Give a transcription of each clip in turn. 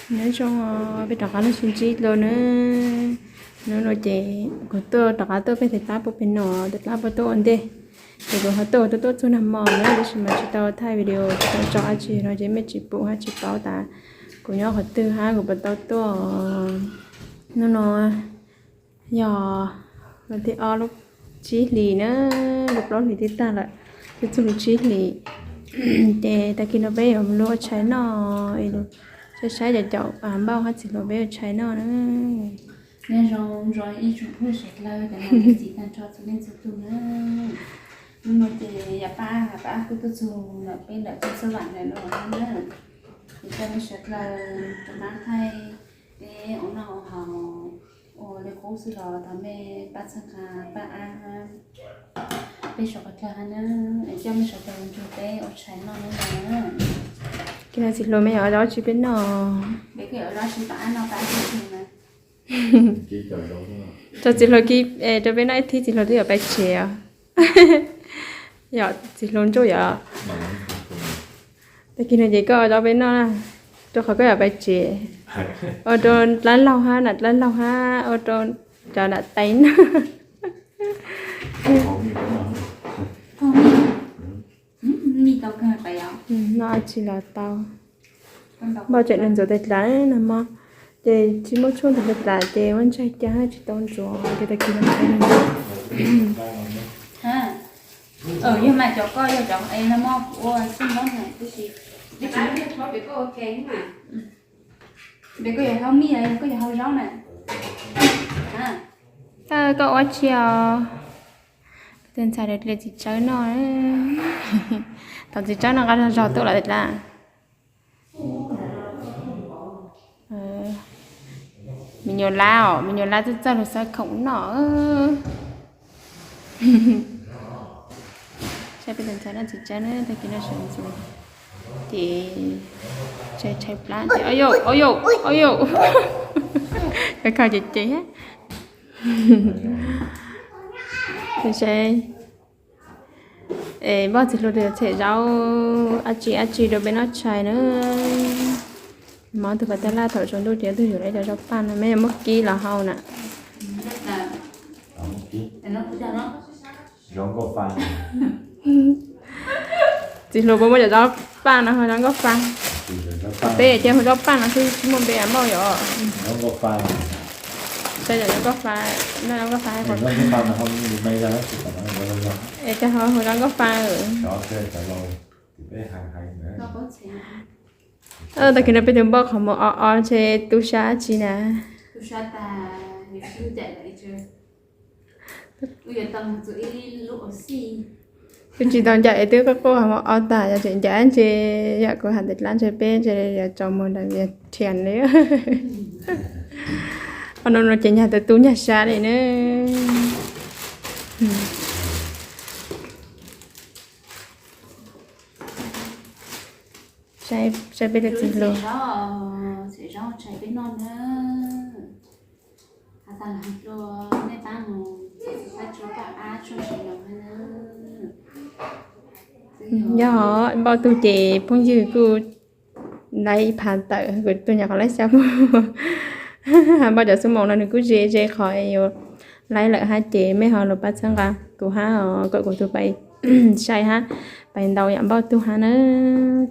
Nyob zoo, peb rov qab los sib ntsib dua na. Hnub no ces kuv tuaj rov qab tuaj pem tej dab puag pem no, tej dab puag tuaj ua ntej. Ces kuv ho tuaj tuaj tuaj txog nag hmo na, tab sis mas tsis tau thaij video, tsis tau tso dab tsi no ces mej tsis pum hab tsis paub tas kuv nyob qhov twg hab kuv puas tau tuaj. Hnub no yog lub thib ob lub tsib hlis na, lub plaub hlis twb tag lawm, twb txog lub tsib hlis. Ces tag kis no peb yuav mus ua tshais noj, saib saib cov caum npauj hab txiv hluas peb ua tshais noj na. Nyob zoo ib tsoom phooj ywg sawv dlawg, cov nam cov txiv tag nrho txhua leej txhua tug na. Hnub no ces yog pab, pab kuj tuaj txug ntawm peb ntawm toj xab vam ntawm no na. Ces coj mej sawv dlawg rov qab thaij peb ua noj ua haus, ua li qub xwb los thov mej pab txhawb nqa pab ab peb sawv dlawg hab na. Coj mej sawv dlawg nrug peb ua tshais noj na. Kis no txiv hluas mej yuav ua dab tsi peb noj? Tso txiv hluas kib rau peb noj ib thib, txiv hluas twb yuav pais tsev os. Yog txiv hluas ntsuj yom. Tag kis no ces koj ua dab peb noj na, rau qhov koj yuav pais tsev. Ua rau dlaab laug hab nam dlaab laug hab ua rau cov nam tais noj. Noj dab tsi los tau. Npauj tseem nws ntxuav tes dlav nag hmo, ces tsis muaj tshuaj ntxuav tes dlav ces muab ntsaig ca hab tsis tau ntxuav ces tag kis no. Yog mas cov koj yog cov nag hmo kuv ua xwb npaum na, tib si, tib si. Pem koj yuav hau mij, koj yuav hau zaub na. Koj ua tsi os? Tus ntxhais dle txiv tsawb noj. Thaum txiv tsawb noj nqa zog zog tuaj lawm tas. Me nyuam lab os, me nyuam lab txawj txawj lug xawb khoom noj. Saib peb tus ntxhais noj txiv tsawb na, tag kis noj sawv ntxuv ces tshai tshai plab ces, au yau, au yau, au yau, khaws ces ces. Npauj txiv hluas twb yuav tshem zaub dab tsi dab tsi rau peb noj tshais na. Mob tug pas tag laj thaum tsaus ntuj ces tug yuav lawv cov zaub paj no, mej yuav muab kib los hau na. Txiv hluas puas muaj cov zaub paj no ho zaub nkauj fa? Peb ces hu zaub paj no xwb tsis muaj npe npauj yom. Saib cov zaub nkauj fa, noj zaub nkauj fa. Es koj ho hu zaub nkauj fa. Tag kis no peb tus npauj qhov muag o o ntshe tu sab dab tsi na. Kuv tsis tau ncaim es twb quaj quaj hos muag o tag, yog tseem ncaim ntshe yog kuv has ntawm dlaab ntshe peb ntshe yuav tsaus muag ntawm Vias Thias li. Qhov no no ces nyag tus tu nyag sab li na. Saib peb tus txiv hluas. Yog npauj tug ces phooj ywg kuj laib ib phav tawm, kuv tug nyuam qhuav laib xya mus. Npauj cov xuab moos no nws kuj ze ze qhov yuav laib lawm hab ces mej ho lug pab txhawb nqa kuv hab, kom kuv tug pais sai hab pais ntau yam npauj tug hab na.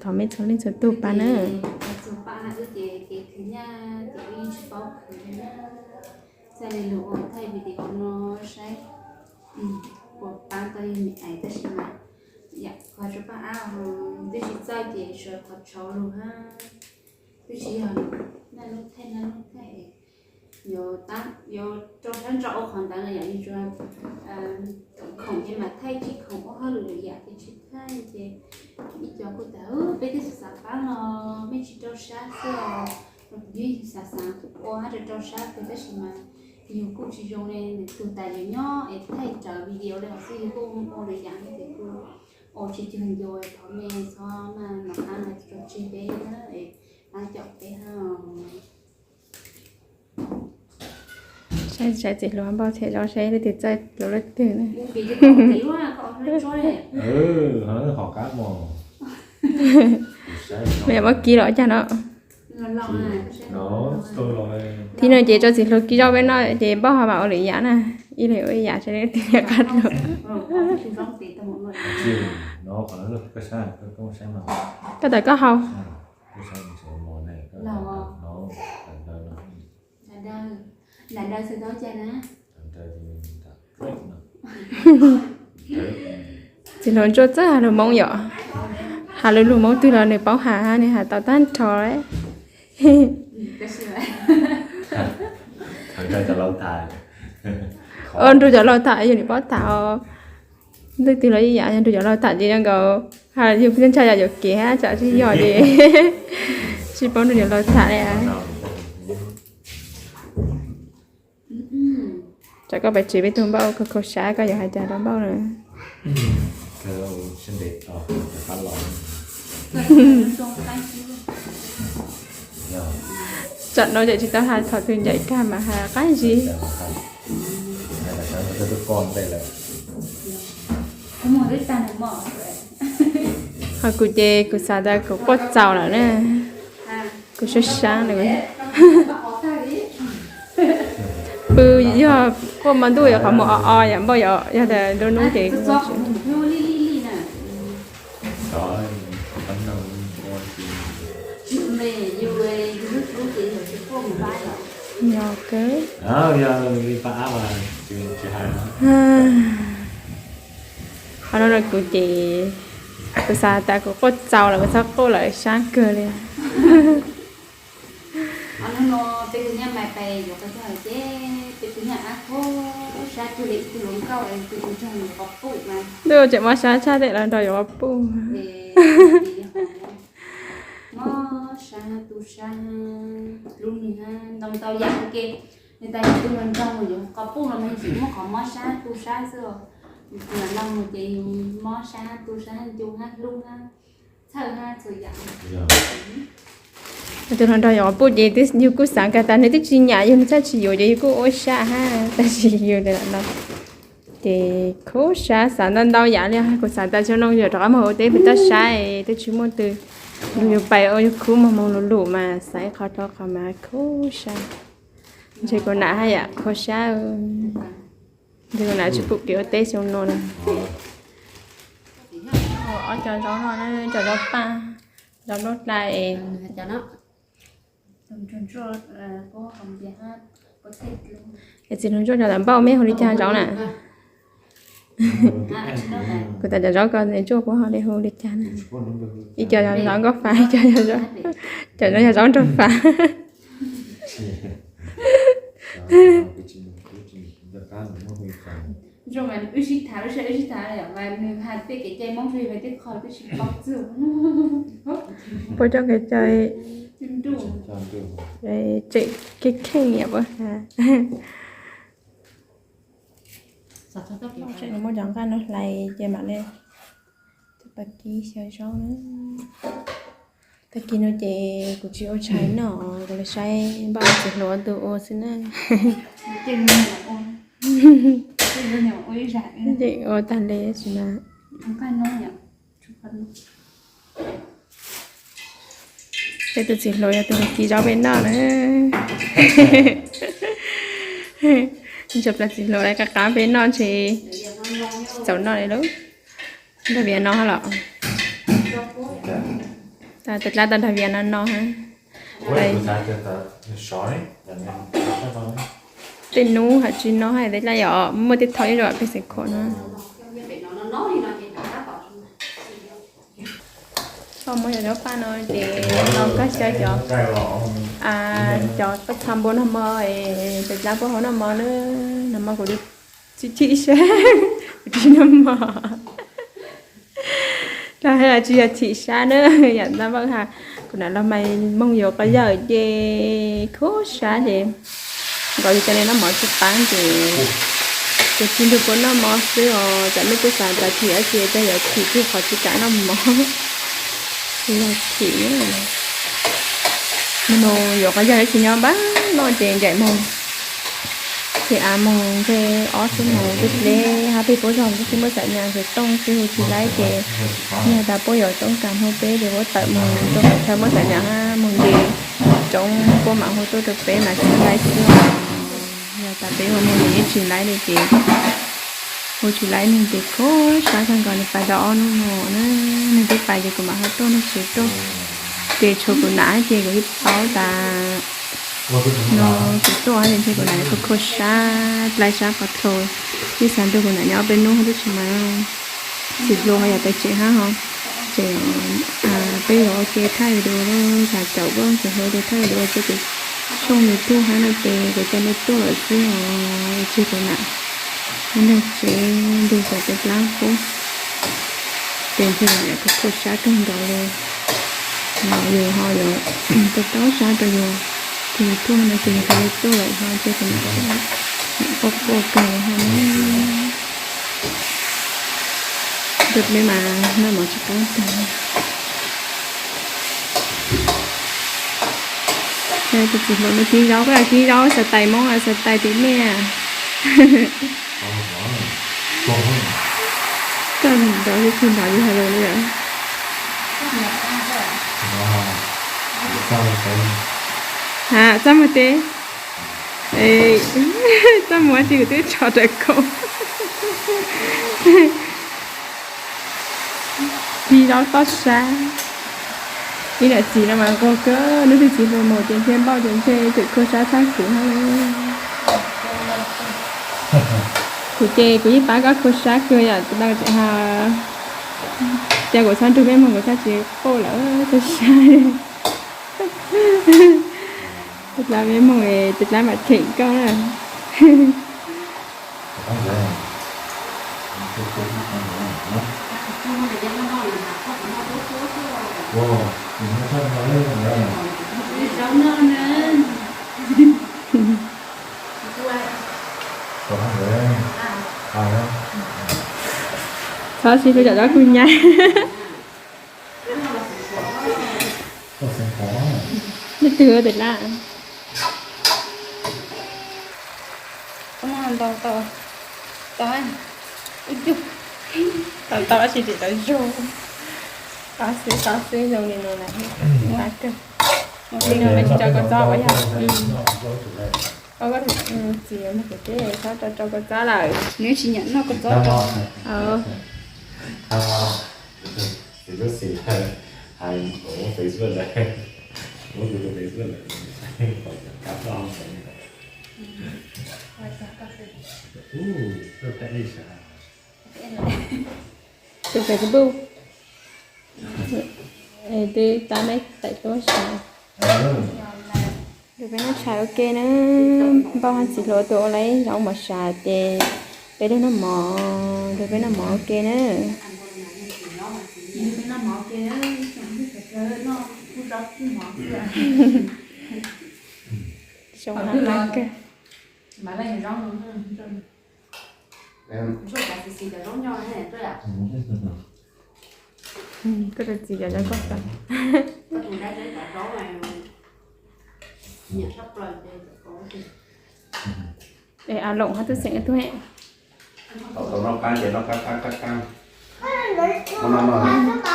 Thov mej txhua leej txhua tug pab na. Txhua pab hab wb ces kev khwv nyaj ces wb yeej tsis paub khwv li na. Txhaj le lug ua thaij video no saib puas pab tau yog me ais, tab sis mas yam qhov tsuas pab ab twb tsis txawj ces suav qhov tshauv lug hab twb tsis yog naj nub thaij naj nub thaij. Yuav rau sab ntso ua qhov ntawd no yom, yus tsuas khoom ces mas thaij, tsis khoom ua hauj lwm lwm yam ces tsis thaij ces ib co kuj tas peb twb xav xav pab los mej tsis rau sab xwb os, yus xav xav ua hab rau rau sab kawg tab sis mas yus kuj tsis zoo li nws tug tas, yus nyob es thaij rawv video li hov xwb yus kuj ua lwm yam ces kuj ua tsis cuag ncua. Thov mej txhob maj mam qab mas tso tseg peb na, es pab caum peb hab. Saib txiv hluas npauj txham zaub saib leej twg txawj lug leej twg na. Mej yuav muab kib los cas no? Tib no ces tso txiv hluas kib zaub peb noj ces npauj ho mam ua lwm yam na. Ib leeg ua ib yam, tsis li tig li qab dua. Koj tawm koj hau. Txiv hluas ntsuag txawj has lus Hmoob yom. Has lus lus Hmoob twg los nws paub has, nws has tau tag nrho li. Nrog cov laus tham, yog nws paub tham os. Leej twg los ib yam, yog nrog cov laus tham ces zoo nkaus, yus ntshai yam yuam kev hab tsam tsis yog ces tsis paub nrog cov laus tham li. Tsam koj pais tsev peb tug npauj kho kho sab koj yuav hais cas rau npauj na? Tsam no ces tsis tau has thaum twg ncaim kag mas has qab zib. Ho kuv ces kuv xav tas kuv quaj txaus lawm na. Kuv sab sab na. Pw yog quaj hmo ntuj yuav qhov muag o o yam npauj yog tas nruab hnub ces Yog kawg. Qhov no kuv ces kuv xav tas kuv quaj txaus lawm, kuv txhob quaj lawm, sab kawg li. Ntuj, tseem mob sab tshaj tej los nrog yuav quas puj. Mob sab tu sab, hlub nws, ntoo ntau yam ua ke. Nws tas yus tu los nrog mus yuav quas puj los mas yus tseem muaj qhov mob sab tu sab xwb os. Yus tu los nrog mus ces yus mob sab tu sab, ncu hab hlub hab txhawj hab txhua yam. Yus tu los nrog yuav quas puj ces yus kuj xav kawg tas nws twb tsis nyam yus, nws txhaj tsis yuav ces yus kuj ua sab hab, tab sis yus no ces khub sab xav ntau ntau yam li. Kuv xav tas xyoo no yuav rov qab mus ua teb pem toj sab, twb tsis muaj twg, yus pais ua yus khub moog moog lus lus mas xav ib qho rau qhov mas khub sab. Ntshe kuv nam haj yam khub sab, ntshe kuv nam tsis pum kev ua teb xyoo no na. Ob cov zaub no, cov zaub paj, zaub nplooj dlai es. Es txiv hluas ntsuag cov tam npauj mej hu li cas zaub na? Kuv tas cov zaub ko ntsuag puab ho li hu li cas na? Ib co yog zaub nkauj fas, ib co yog zaub, cov no yog zaub nraug fas. Wb sib tham lub sij wb sib tham mas nws hais tej kev cai Hmoob zoo li tej qho twb tsis paub txog. Puab coj kev cai tseem kheej kheej niam puab hais. Muab cov nqaj no hlais ces mam li coj pas kib xyaw zaub na. Tag kis no ces kuv tsis ua tshais noj, kuv los saib npauj txiv hluas ob tug ua xwb na. Yeej ua tag li tsis mas. Peb tus txiv hluas yog tus kis zaub peb noj na. Ntshai plab txiv hluas lawv qab qab peb noj ntshe tsis txaus noj li lawm. Nrog vias no los? Tau dlaab tau nrog vias no no. Tej nub hais tsis no hais tej dlaab yog muaj tej thaum ib zaug peb xeem khuam no. Koj muab cov zaub paj no ces no koj xyaw cov, cov paj txha npua nag hmo, peb dlaab puab hau noj mov na, nag hmo kuv tsis thim sab, kuv tsis noj mov. Los hais tsis yog thim sab na, yam ntab npauj has, kuv nam los mas moog yuav quas yawg ces khub sab ces nkaus yus ca le noj mov tsis qab ces kuv tsis nrug puab noj mov xwb os. Tsam mej kuj xav tas thim dab tsi ces yuav thim tug qhov tsis kam noj mov. Yog thim, moog yuav quas yawg ib tsis nyob npab noj ces ncaim moog, ces av moog nqe ob xuab moos dleb dleb hab peg puab zog kuj tsis muaj xam nyas, xwb tooj tsis hu tsis laib ces yog tas puab yuav tooj kas hu peb ces puab tawm moog rau qhov chaw muaj xam nyas hab moog nce Coob kuj mam hu tuaj rau peb mam txhawb laib xwb os. Yog tas peb hu mus nws yeej tsis laib li ces hu tsis laib nws ces khuj sab kawg nkaus, nws pais tau ob hnub no na, nws twb pais ces kuv mam hu tuaj nws tsis tuaj. Ces tshuav kuv nam ces kuv yeej paub tas no kuv tuaj ces ntshe kuv nam khuj khuj sab laib sab qhov txhua. Yeej xav nrog kuv nam nyob ob peb hnub twb tsis mam txiv hluas ho yog pes tsem hab ho. Ces peb yuav ua ke thaij video, xav caum koj txiv hluas tus thaij video ces kuv tshooj YouTube hab no ces kuv coj nej tuaj lawm xwb os. Tseg kuv nam nyob nram tsev nrug xyom peb plab pub, ces ntshe kuv nam khuj khuj sab kawg nkaus li. Yus ho yuav tau tau sab rau yus, ces yus tuaj no ces yus tau li tuaj lawm ho ces kuv nam quaj quaj kawg li ho na. Rau peb mas noj mov tsis qab tag. Tus txiv hluas no kib zaub, koj kib zaub xav tais Hmoob xav tais tiv niaj. Koj nrov tsis nrov yus hais lus li lawm. Ha, txaj muag teb. Txaj muag tsis kuv twb tso rawv kaum. Kib zaub toj sab. Ib niam txiv no mas nquag kawg, hnub twg txiv hluas mus ces ntshe npauj ces ntshe tseem khuj sab tshaj kuv hab li. Kuv ces kuv yeej pab koj khuj sab kawg yom, tsis tau tseem has tias kuv txhob nrug peb moog, kuv txhob tsis quaj lawm txhob saib. Tej dlaab peb moog, tej dlaab mam cheem koj na. Txhob sib hlub cov zaub kug nyab. Leej twg ua tes lab? Tau tau, tsis tau zoo. Qab xwb, qab xwb, zoo li no na. Qab kawg. Mus txiv no mas tsis rau kua txob ua yog. Txiv mus kuv teb txhob rau rau kua txob lawm, nws tsis nyiam noj kua txob rau. Tus Facebook twb tab meb taim tuab sav. Nrog peb noj tshais ua ke na. Npauj hab txiv hluas tuaj ua lawv zaub mov sav ces peb lug noj mov, nrog peb noj mov ua ke na. Zoo hab qab kawg. Koj rau txiv cov zaub koj tau. Es a loom hab tub xeem tub he. Muab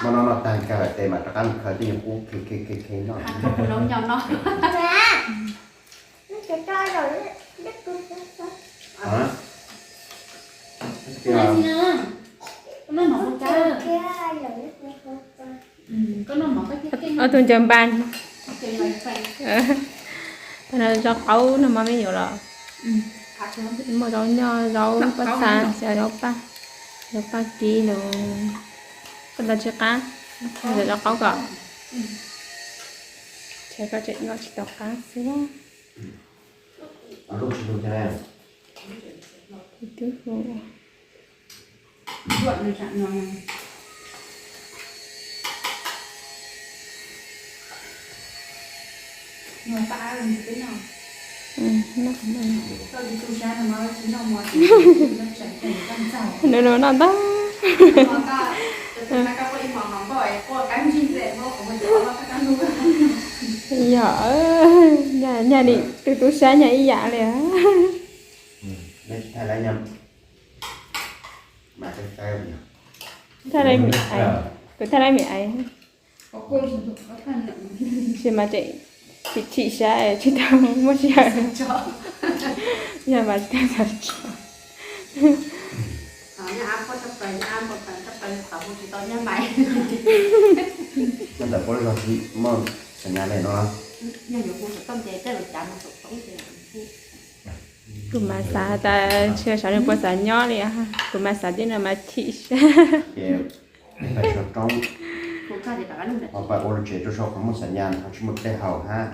noj noj tag kawg tes mas rov qab mus khaws tej nyuag kub khe khe khe khe noj. Ob tug ncaws npas. Tag no zaub qaub no mas me nyuam los muaj zaub nyoj, zaub paj txha, zaub paj, zaub paj kib los. Koj tau tsis qab, zaub qaub kom. Tsis, koj tseem noj tsis tau qab xwb. Twb hu. Nws los noj ntag. Yog, nyaj li tus tub sab nyaj ib yam li. Thaij li me ais, kuv thaij li me ais. Tsis mas tseem Chim chim sab tsis tau muaj sij hawm. Yog mas tsis tau xav tso. Nyob ntawm puab zog tsis muaj xam nyas li no. Kuv mas xav tas ntshe sawv nws puas xav nyob li, kuv mas xav tej no mas chim sab. Ces pais sau roob, ho pais ua lub tsev rau sau qhov muaj xam nyas ho tsis muaj dej haus hab.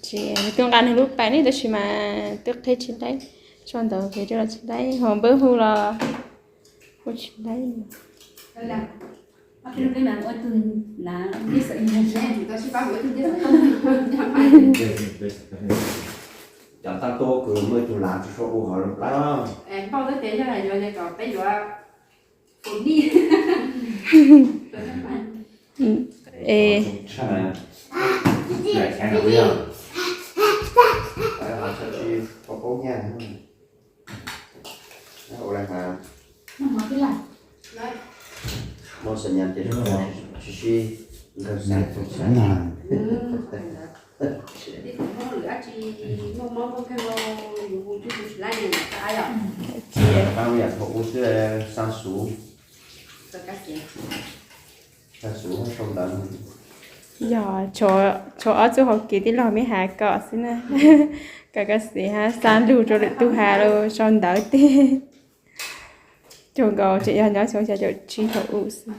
Tsis, nws twb nqa nws lub pais ne, tab sis mas twb qhib tsis laib, sau ntawv ces rau los tsis laib, ho npawb hu los hu tsis laib. Cov tag tuaj kws muaj ib tug lav tsis sau ua hauv lub plab. Npauj twb tias yog yuav li kom peb yuav tus nij. Tsis paub nyaj ua li has. Muaj xam nyas ces tsis sib nkawg xav. Qaab yam thaum ub xwb, xa xuv, xa xuv sau ntawv. Yog tshuav ob txuj hauv kev tij laug me has kom xwb na. Kom koj xav hab xa lug rau lwm tug has los sau ntawv tej. Cuag nkaus tseem yog nyob xyoo xya caum tsib thaum ub xwb.